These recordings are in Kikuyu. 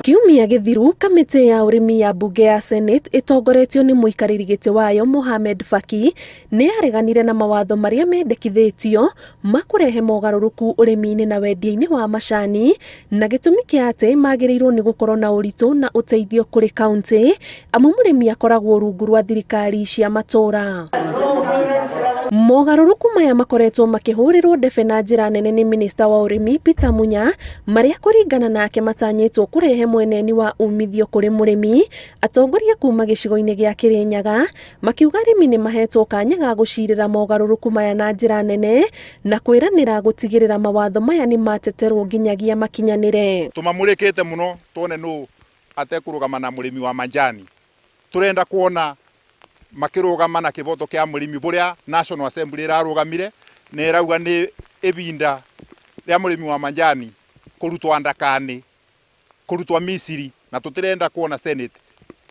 Kiumia gĩthiru, kamĩtĩ ya ũrĩmi ya mbunge ya Senate ĩtongoretio nĩ mũikarĩri gĩtĩ wayo Mohamed Faki nĩ yareganire na mawatho marĩa mendekithĩtio ma kũrehe mogarũrũku ũrĩmi-inĩ na wendia-inĩ wa macani, na gĩtũmi kĩa atĩ magĩrĩirwo nĩ gũkorwo na ũritũ na ũteithio kũrĩ kauntĩ amu mũrĩmi akoragwo rungu rwa thirikari cia matũũra. Mogarũrũku maya makoretwo makĩhũrĩrwo ndebe na njĩra nene nĩ minista wa ũrĩmi Peter Munya, marĩa kũringana nake matanyĩtwo kũrehe mweneni wa umithio kũrĩ mũrĩmi. Atongoria kuma gĩcigo-inĩ gĩa Kĩrĩnyaga makiuga arĩmi nĩ mahetwo kanya ga gũcirĩra mogarũrũku maya na njĩra nene na kwĩranĩra gũtigĩrĩra mawatho maya nĩ mateterwo nginyagia makinyanĩre. Tũmamũrĩkĩte mũno tuone nũ atekũrũgama na mũrĩmi wa manjani. Tũrenda kuona makĩrũgama na kĩboto kĩa mũrĩmi bũrĩa National Assembly ĩrarũgamire na ĩrauga nĩ ĩbinda rĩa mũrĩmi wa manjani kũrutwo ndakani, kũrutwo Misiri, na tũtirenda kuona Senate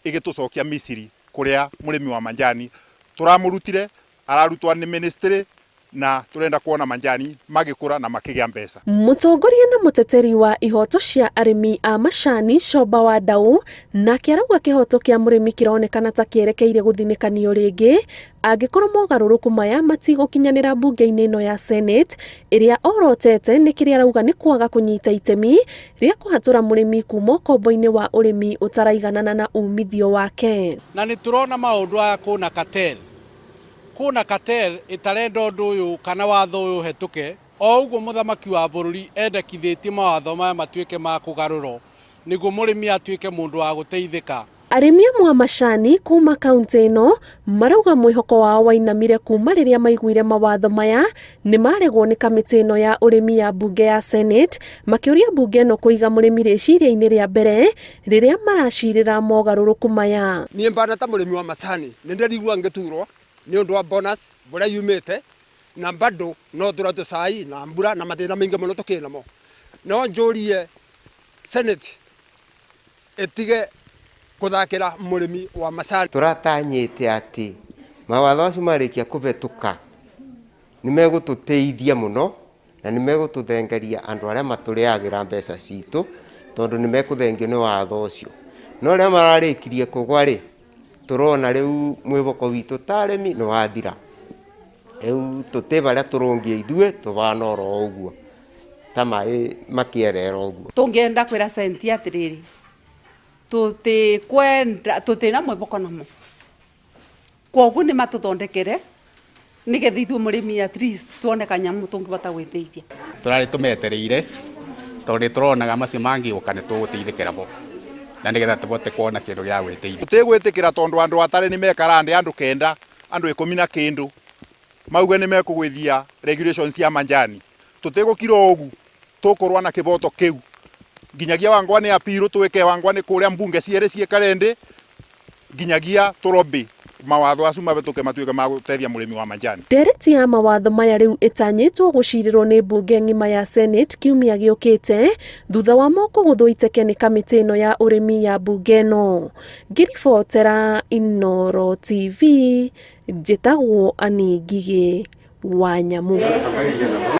ĩgĩtũcokia Misiri kũrĩa mũrĩmi wa manjani tũramũrutire ararutwo nĩ ministry, na tũrenda kuona manjani magĩkũra na makĩgĩa mbeca. Mũtongoria na mũteteri wa ihoto cia arĩmi a macani Coba wa Ndau nake arauga kĩhoto kĩa mũrĩmi kĩronekana ta kĩerekeire gũthinĩkanio rĩngĩ angĩkorwo mogarũrũku maya matigũkinyanĩra mbunge-inĩ ĩno ya Senate, ĩrĩa orotete nĩ kĩrĩa arauga nĩ kwaga kũnyita itemi rĩa kũhatũra mũrĩmi kuma ũkombo-inĩ wa ũrĩmi ũtaraiganana na umithio wake. Na nĩ tũrona maũndũ aya kũna cartel, kũna cartel ĩtarenda ũndũ ũyũ kana watho ũyũ ũhetũke. O ũguo mũthamaki wa bũrũri endekithĩtie mawatho maya matuĩke ma kũgarũrwo nĩguo mũrĩmi atuĩke mũndũ wa gũteithĩka. Arĩmi amwe a macani kuma kaunti ĩno marauga mwĩhoko wao wainamire kuma rĩrĩa maiguire mawatho maya nĩ maregwo nĩ kamĩtĩ ĩno ya ũrĩmi ya mbunge ya Senate, makĩũria mbunge ĩno kũiga mũrĩmi rĩciria-inĩ rĩa mbere rĩrĩa maracirĩra mogarũrũku maya. Niĩ mbana ta mũrĩmi wa macani nĩ ndĩrigua ngĩturwo nĩ ũndũ wa bonus bũrĩa yumĩte, na bado no tũretwo cai na mbura na mathĩna maingĩ mũno tũkĩ namo. No njũrie Senate ĩtige kũthakĩra mũrĩmi wa macani. Tũratanyĩte atĩ mawatho acio marĩkia kũhetũka nĩ megũtũteithia mũno na nĩ megũtũthengeria andũ arĩa matũrĩagĩra mbeca citũ, tondũ nĩ mekũthengio nĩ watho ũcio. No rĩrĩa mararĩkirie kũgwa rĩ, tũrona rĩu mwĩhoko witũ ta arĩmi nĩ wathira. Rĩu tũtĩ barĩa tũrũngiĩ ithuĩ, tũbana oro ũguo ta maĩ makĩerera ũguo. Tũngĩenda kwĩra Senate atĩrĩrĩ, tũtikwenda, tũtina mwĩhoko namo, koguo nĩ matũthondekere nĩgetha ithuĩ mũrĩmi at least tuone kanyamũ tũngĩhota gwĩteithia. Tũrarĩ tũmetereire tondũ nĩ tũronaga macio mangĩũka nĩ tũgũteithĩkĩra mo na nĩgetha tũhote kuona kĩndũ gĩa gwĩteithia. Tũtigwĩtĩkĩra tondũ andũ atarĩ nĩ mekara ndĩ andũ 9, andũ 10 na kĩndũ mauge nĩ mekũgũithia regulations cia manjani. Tũtigũkira ũgu, tũkũrũa na kĩboto kĩu nginyagia wangwa nĩ appeal twĩke, wangwa nĩ kũrĩa mbunge cierĩ ciĩkare ndĩ nginyagia tũrobĩ mawatho acio mabĩtũke matuĩke ma gũteithia mũrĩmi wa manjani. Ndereti ya mawatho maya rĩu ĩtanyĩtwo gũcirĩrwo nĩ mbunge ng'ima ya Senate kiumia gĩũkĩte thutha wa mo kũgũthwo iteke nĩ kamĩtĩ ĩno ya ũrĩmi ya mbunge ĩno. Ngĩribotera Inooro TV, njĩtagwo Annie Ngigĩ wa Nyamu.